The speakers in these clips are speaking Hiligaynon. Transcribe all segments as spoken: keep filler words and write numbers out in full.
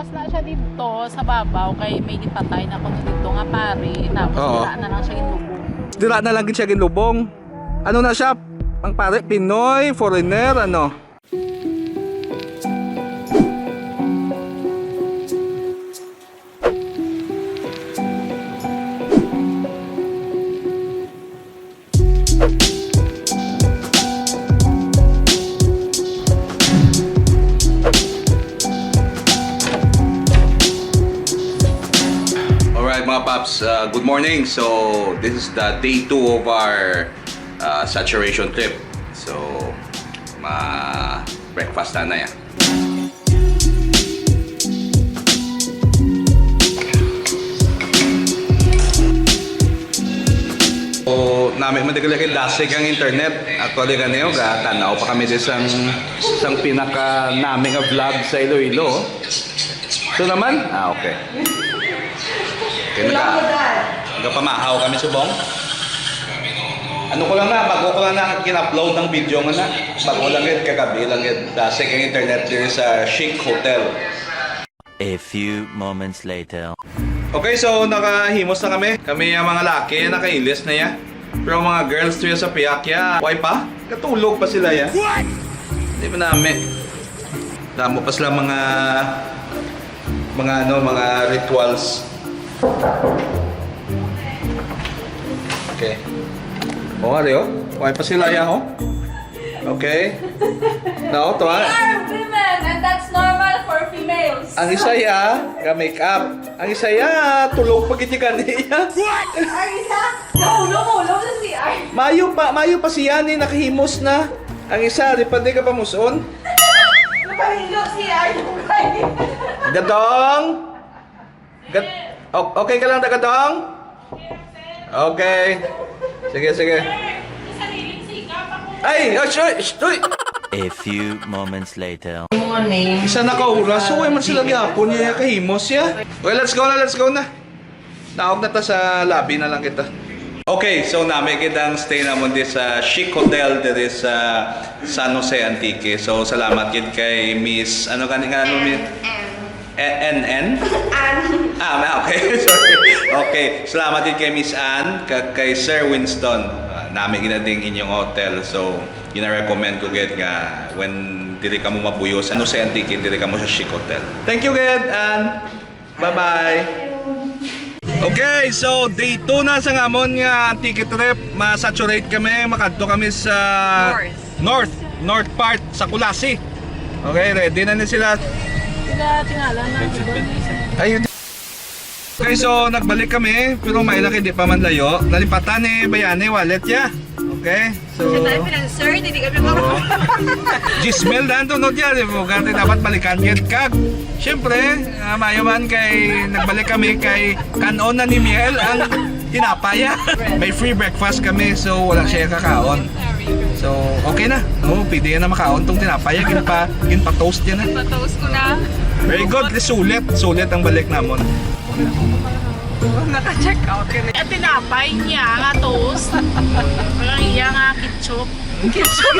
Mas na siya dito sa babaw kay may gipatay na kuno dito nga pare, tapos Oo. Dira na lang siya ginlubong. Dira na lang gid siya ginlubong. Ano na siya? Ang pare, Pinoy, foreigner, ano? Alright, mga paps, uh, good morning. So, this is the day two of our uh, saturation trip. So, ma-breakfast na na yan. So, nami man di kay dasig ang internet. Actually, ganiyo, gatanaw pa kami di sang, sang pinaka nami nga vlog sa Iloilo. So naman? Ah, okay. Okay, naga-, nagapamahaw kami subong. Ano ko lang na, bago ko lang na gin-upload ang video nga na. Bago lang gid, kagabi lang gid. Dasig ang internet diri sa Chic Hotel. A few moments later. Okay, so nakahimos na kami. Kami ang mga laki, nakailis na ya. Pero ang mga girls tuya sa piyak ya, way pa? Katulog pa sila ya. What? Di ba nami? Damo pa sila mga, mga ano, mga rituals. Okay. O, ari, o. Way pa sila ya, o. Okay. Now, to, We ah. are women, and that's normal for females. Ang isa ya, ga-make up. Ang isa ya, tulog pa gid gani ya. Ang isa, nahulog-hulog sa C R. Mayo pa, mayo pa siya ni nakahimos na. Ang isa, di pa di ka pamuson. Nakahilo si Arlo. Gadong! Gad-, o-, okay ka lang, Gadong? Okay. Sige, sige. Ay, oh, shuy, shuy. A few moments later. Isa na ka oras, so way man sila gyapon niya kahimos siya. Well, let's go na, let's go na. Naog na ta sa lobby na lang kita. Okay, so nami gid ang stay namon di sa Chic Hotel diri sa San Jose, Antique. So salamat gid kay Miss, ano gani nga, ano, Miss? N N? Ann. Ah, ma-, okay. Sorry. Okay. Salamat gid kay Miss Ann, ka-, kay Sir Winston. Ah, nami gid na ding inyong hotel. So, gina-recommend ko gid nga when diri kamo mabuyo sa, ano, sa Antique, diri kamo sa Chic Hotel. Thank you gid, and bye-bye. Okay, so day two na sa ngamon nga Antique trip. Ma-saturate kami, makadto kami sa North. North, north part sa Culasi. Okay, ready na ni sila. Sila tingala na, di ba? Ayun. Okay, so nagbalik kami, pero may laki di pa man layo. Nalipatan ni Bayani wallet ya. Okay, so Siya tayo pinang-sir, hindi kami Oo. maro. Gismel na ang tunod ya, di ba? Kaya dapat balikan yan. Kag, siyempre, ah, mayo man kay nagbalik kami kay kanon na ni Miel ang tinapay ya. May free breakfast kami, so wala siya kakaon. So, okay na. Oo, pwede yan na makaon tong tinapay ya. Ginpa, ginpa-toast yan na. Pa-toast ko na. Very good. Sulit. Sulit ang balik namon. Naka-check out ka na. Ang tinapay niya nga toast. Ang iya nga ketchup. Ketchup.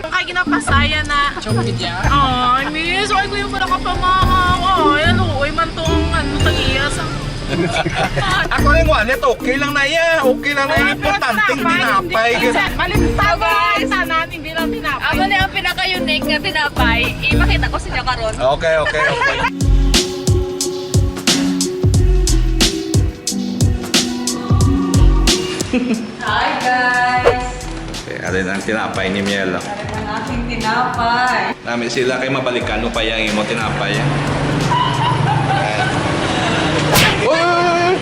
Ang kay ginapasaya na. Ketchup niya. Ay, miss. Ay, kuya, wala ka pa, mama. Ay, ano, uy, man to ang, ano, tag-iya sa Ako rin wallet, okay lang na iya. Okay lang na iya. Importante ang tinapay. Malimtawa ang tanan, hindi lang tinapay. Amo ni ang pinaka-unique nga tinapay. Ipakita ko sa inyo karon. Okay, okay, okay. Hi, guys! Okay, ari na ang tinapay ni Miel, oh. Ari na ang aking tinapay. Nami sila kay mabalikan mo pa yang imo tinapay. Uy, uy, uy, uy!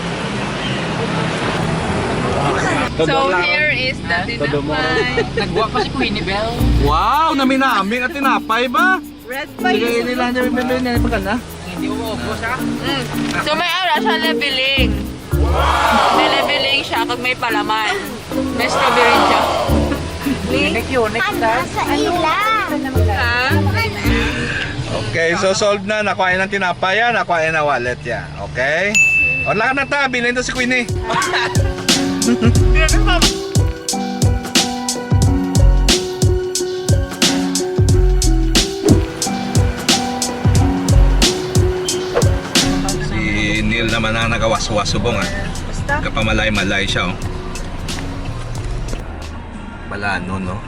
So, here is the tinapay. Nagwa pa si Queenie Belle. Wow, nami-nami nga tinapay ba? Red pa. Sige, yun. Ini lang niya, may, may, may, may, maganda. Hindi mo maubos, ha? Mm. So, may ara siya leveling. May leveling siya kag may palaman. May strawberry siya. Unique, unique, ha? Sa ila. Ha? Okay, so solved na. Nakuha na ang tinapay, ah. Nakuha na wallet, ya. Okay? O, lakad na ta. Bilhin to si Queenie. Mana nagawaswas subong, ah. Basta. Kapamalay-malay siya, oh. Balanon, no?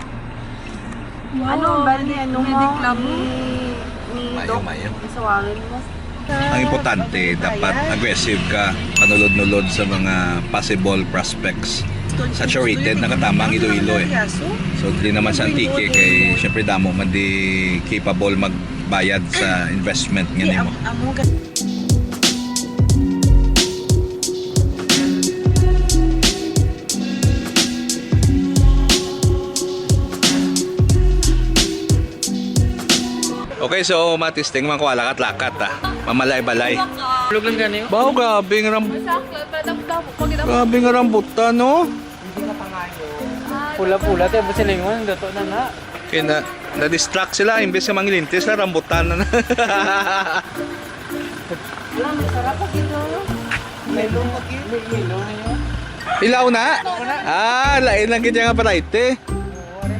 Ano ang bali? Ano mo? Ni, ni Mayo, Doc, mayo. Isawarin mo. Ang importante, dapat aggressive ka, panulod-nulod sa mga possible prospects. Saturated, nakatama ang Iloilo, eh. So, dili naman sa Antique, kay syempre damo man di capable magbayad sa investment nga nimo. Okay, so matisting man ko, lakat-lakat, ah. Mamalay-balay. Tulog lang gani. Bawo, grabe nga ram-, grabe nga rambutan, no? Pula-pula, tayo ba sila yun? Dato na na. Kaya na, na-distract sila, imbes nga mangilintis na, rambutan na na. Alam, masarap pa gito. May ilong pa gito. May ilong na yun. Ilaw na? Ah, lain lang gid nga variety.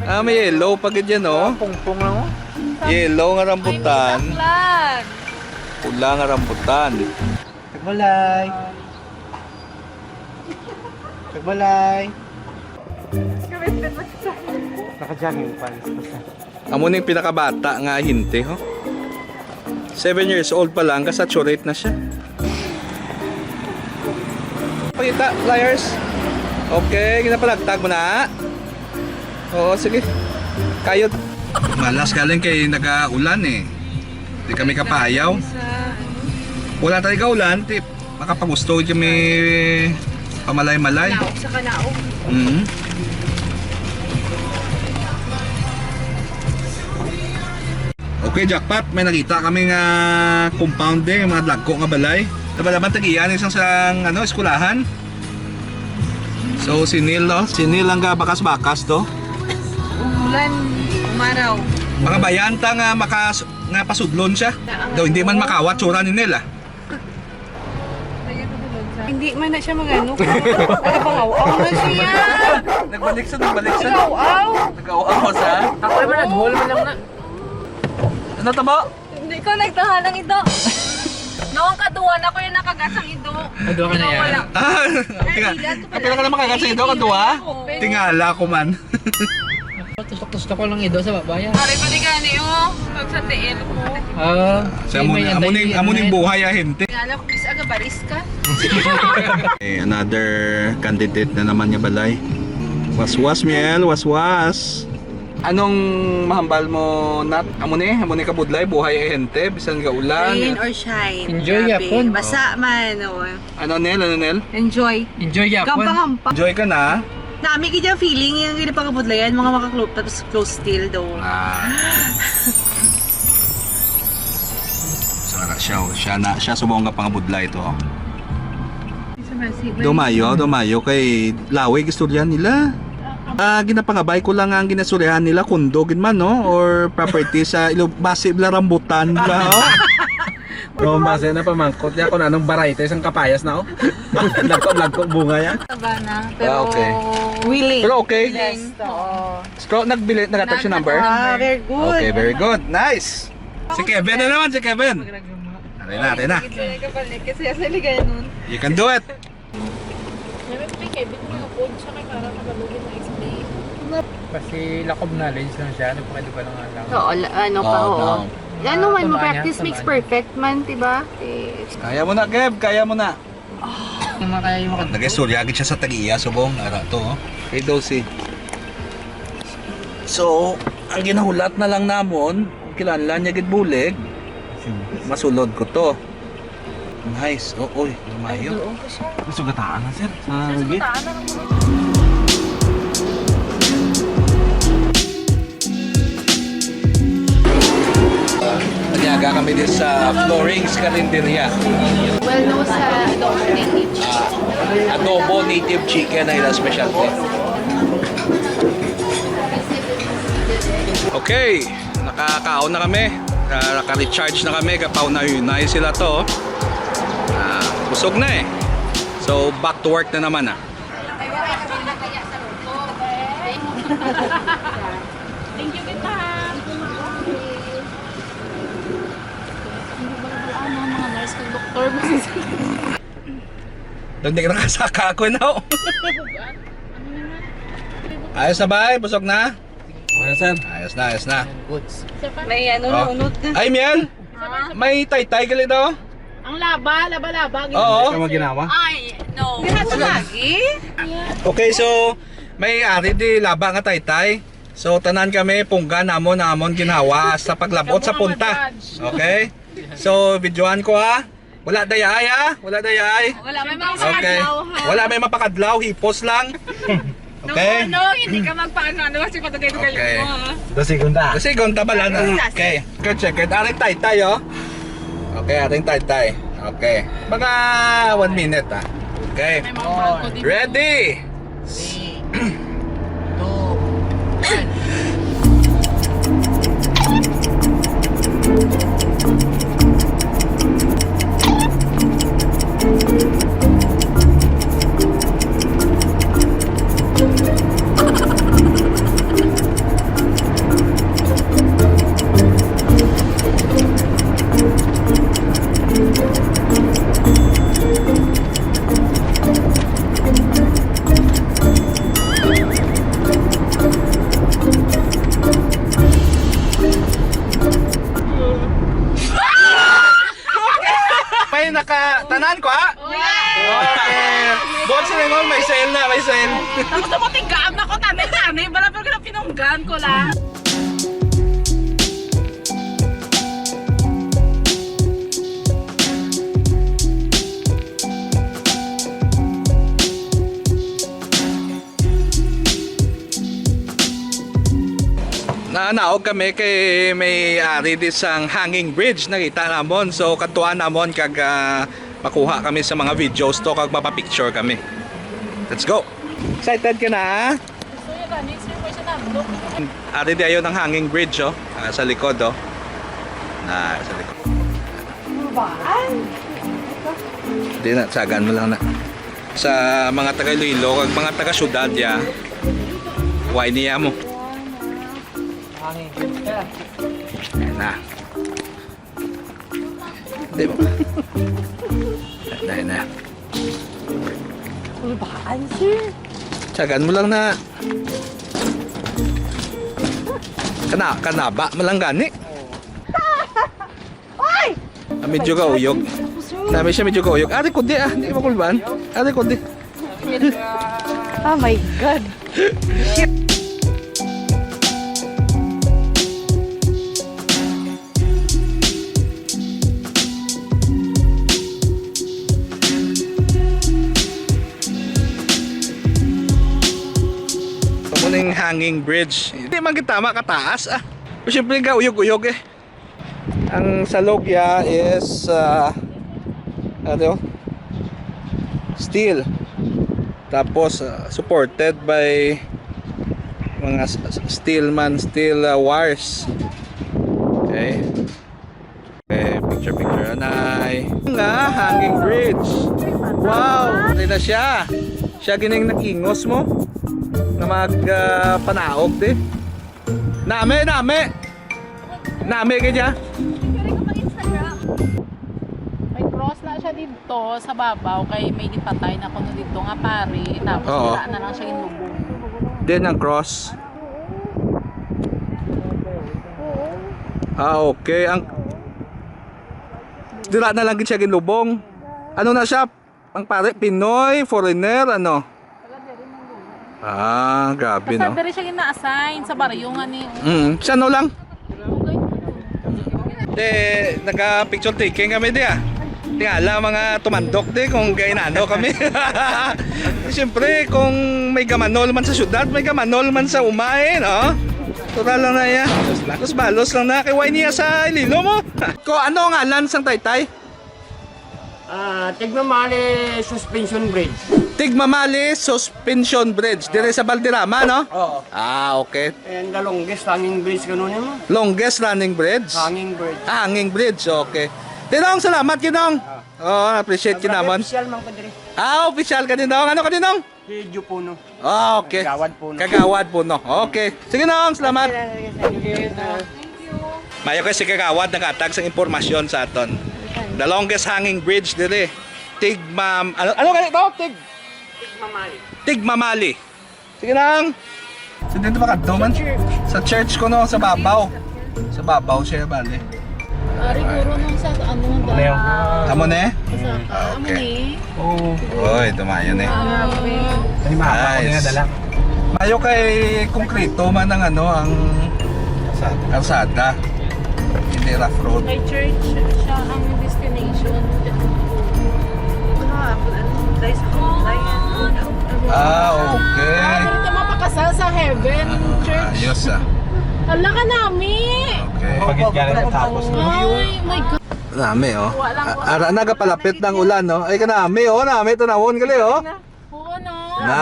Ah, may yellow pa gid yan, oh. Pungpong lang, oh. Yellow nga rambutan. Ay, may saklan. Pula nga rambutan. Tagbalay. Tagbalay. Naka-jogging pants. Amo ning pinakabata nga ahente, ho. Seven years old pa lang, ka-saturate na siya. Pakita, pliers. Okay, ginapalagtag mo na. Oo, sige. Kayod. Malas galing kay nagaulan, eh. Di kami kapayaw. Wala tayo kaulan, tip. Makapagusto kami pamalay-malay. Kanaog sa kanaog. Mm. Okay, jackpot. May nakita kami nga compound din, yung mga dagko nga balay. Nabalaman tagiyan isang sang, ano, eskwelahan. So, si Neil, no? Si Neil ang bakas-bakas to. Umulan, umaraw. Mga bayanta nga makas-, nga pasudlon siya. Daw hindi man makawat tsura ni Neil, ah. Hindi man na siya magano. Nagapangaw-aw na siya. Nagbalik siya, nagbalik siya. Nagaw-aw. Nagaw-aw sa? Ako naman, nag-haul man lang na. Ano to, bo? Hindi ko nagtahalang ito. Noong kaduha na ko yung nakagasang ito. Kaduha ka na yan? Wala. Ah, tingala. Kapila ka na makagasang ito? Kaduha? Tingala ko man. Tusok-tusok ko lang ido sa babaya. Pare pa di gani, oh. Pag sa tiil ko. Ah, sa amo, may amo ning, amo ning buhay, ah, hente. Kaya lang, please, aga, baris ka. Eh, another candidate na naman nga balay. Waswas, Miel, waswas. Anong mahambal mo, Nat? Amo ni, amo ni kabudlay, buhay, ah, hente, bisan gaulan. Rain or shine. Enjoy yapon. Basa man, oh. Ano, Nel? Ano, Nel? Enjoy. Enjoy yapon. Gampang-gampang. Enjoy ka na? Nami gid yung feeling, yung ginapangabudlayan, mga maka-clo-, tapos close still daw. Ah. So, ara, siya, siya na, siya subong nga pangabudlay ito, oh. Dumayo, dumayo kay lawig istorya nila. Ah, ginapangabay ko lang ang ginastoryahan nila, kundo gid man, no? Or property sa ilo, basi bla rambutan bla, oh. Oh, base na pamangkot niya kung anong variety sang kapayas na, oh. Lagko, lagko bunga niya. Sabana, pero Ah, okay. Willing. Pero okay. Yes, oo. Pero nagbili, nag-attach yung number? Ah, very good. Okay, very good. Nice. Si Kevin na naman, si Kevin. Aray na, aray na. Kasi sa ligay nun. You can do it. May may Kevin mo yung code siya kay para magalugin na explain. Kasi lack of knowledge lang siya, nagpakadiba lang nga lang. Oo, la-, ano pa, Oo, oo. no. Ano man, Tama niya, practice makes tama niya. perfect man, diba? Eh, Kaya mo na, Kev. Kaya mo na. Yung mga kaya yung makadto. Nag-istorya gid siya sa tag-iya, subong. Ara to, oh. Kay Dulce. So, ang ginahulat na lang namon, kung kinahanglan niya gid bulig, masulod ko to. Nice. Oh, oy, lumayo. Ay, doon ko siya. Nasugataan na, sir. Sa Sir, lagi? Sugataan na lang mo. Nagyaga kami din sa Floring's Carinderia. Well known sa adobo native chicken. Ah, adobo native chicken ay ilang specialty. Okay. Nakakaon na kami. Ah, naka-recharge na kami. Kapaunay-unay sila to. Ah, busog na eh. So, back to work na naman, ah. Thank you kita. Hindi ba nagbalaan ng mga nurse kag doktor? Hindi ka nakasaka ako, no? Ayos na ba? Busog na? Ano, sir? Ayos na, ayos na. Goods. May ano, oh, na unod na. Ay, Miel? May taytay gali daw? Ang laba, laba-laba. Oo. Ano ginawa? Ay, no. Diha sa lagi? Okay, so may ari di laba nga taytay. So tanan kami pungga namon ang amon ginhawa sa paglabot sa punta. Okay? So videoan ko ha. Wala dayay ha. Wala dayay. Wala may mga Okay. Pakadlaw, ha? Wala may mapakadlaw, hipos lang. Okay? No, no, hindi ka magpaano-ano kasi patugay-tugay Okay. mo, ha? Dosigon ta. Dosigon ta bala na. Yes. Okay. Good check. Good. Aring taytay, oh. Okay, aring taytay. Okay. Mga one minute, ah. Okay. May mga barko dito. Ready? Three, two, one. May naka-, tanan ko, ha? Okay. Buot silingon, may sale na, may sale. Tapos ako, tigaan ako, tanay-tanay. Wala pa pinunggan ko lang. Nanaog kami kay may ari di sang hanging bridge nakita namon. So kadtuan namon kag, ah, makuha kami sa mga videos to kag mapapicture kami. Let's go. Excited ka na? Ari di ayo ang hanging bridge, oh. Ah, sa likod, oh. Na sa likod. Di na, sagan mo lang na. Sa mga taga Iloilo kag mga taga syudad ya, way niya mo. Ayan na. Di ba? Ayan na. Ulbaan, sir. Sagan mo lang na. Kana, kanaba mo lang gani. Ay! Ah, medyo kauyog. Sabi siya medyo kauyog. Ari ko di ah, di makulban. Ari ko di. Oh my God. Amo ning hanging bridge. Hindi man kita makataas ah. Pero siyempre ka uyog-uyog eh. Ang salog ya is, ah, ano, steel. Tapos, ah, supported by mga s-, s-, steel man, steel, ah, wires. Okay. Okay, picture, picture, anay. Nga, hanging bridge. Wow, ano na siya? Siya gining nakingos mo na mag, ah, panaog, di? Nami, nami. Nami ka dyan? May cross na siya dito sa babaw kay may gipatay na kuno dito nga pari, tapos Oo. Wala na lang siya ginlubong. Din ang cross. Ah, okay. Ang dira na lang gid siya ginlubong. Ano na siya? Ang pare, Pinoy, foreigner, ano? Ah, grabe, Basta no? Diri siya gina-assign sa baryo nga ni. Mm, siya no lang? Te, naka-picture taking kami di ah. Tingala mga tumandok di kung kay nano kami. Siyempre, kung may gamanol man sa syudad, may gamanol man sa umay, no? Natural lang na iya. Tapos balos lang na. Kay why niya sa ililo mo? Ko, ano ang ngalan sang taytay? Ah, Tigmamali Suspension Bridge. Tigmamali Suspension Bridge, dire sa Valderrama, no? Oo. Ah, okay. And the longest hanging bridge, ganun yun, no? Longest running bridge? Hanging bridge. Ah, hanging bridge, okay. Tinong, salamat, Kinong. Ah. Oh, appreciate Ang kinamon. Official man ko diri. Ah, official ka, Tinong. Ano ka, Tinong? Si Joe Puno. Ah, okay. Kagawad Puno. Kagawad Puno. Okay. Sige, Nong. Salamat. Sige, sige, sige. Mayo kay si Kagawad naghatag sang impormasyon sa aton. The longest hanging bridge diri. Tigmam-, ano, ano gali to? Tig-, Tigmamali. Tigmamali. Sige lang. Sa dito ba kadto man? Sa church ko, no, sa babaw. Sa babaw siya, bali. Ari, guro nung sa ano, Leo. Amo ne? Sa amo Okay. ni. Oo. Oy, tumayo ne. Grabe. Ay, mahaba ko Nice. na dala. Mayo kay konkreto man ang ano, ang Kalsada. kalsada. Hindi rough road. May church siya ang destination. Ah, okay. Ano ito mapakasal sa heaven, Ah, church? ayos, ah. Ala ka nami! Okay. Pagit ka rin tapos. Ay, my God. Nami, oh. Wala, wala. Ah, ara, nagapalapit ng ulan, no? Ay, kanami, oh. Nami, tanawon gali, oh. Oo, no? Na.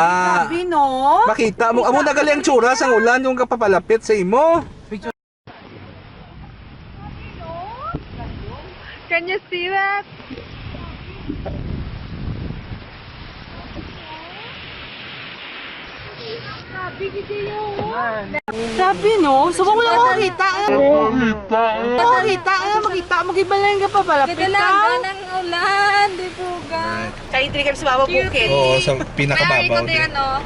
Grabe, no? Makita mo, amo na gali ang tsura sang ulan yung kapapalapit sa imo. Can you see that? Grabe, no? So, wala ko makita. Wala ko makita. Ano, makita mo, gibalay nga papalapit Ganda lang ka? Ng ulan, di po ga. Right. Sa Idrigam sa Baba Bukid. Oo, sa pinakababaw Kaya ikot din. Yan, oh.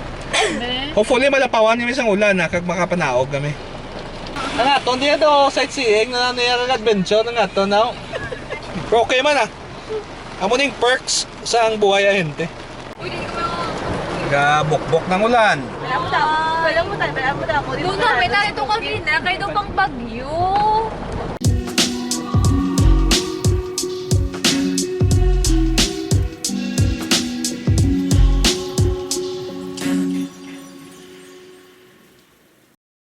Hopefully, malapawan kami sang ulan, ha, kag makapanaog kami. Ang aton diya do, sightseeing na niya kag adventure ang aton, no? Pero okay man, ah. Amo ning perks sa ang buhay ahente. Pwede ko Gabukbok ng ulan. Wala mo daw. Wala mo tayo. Wala mo daw. Doon na, may tayo itong kanina, kayo daw pang bagyo.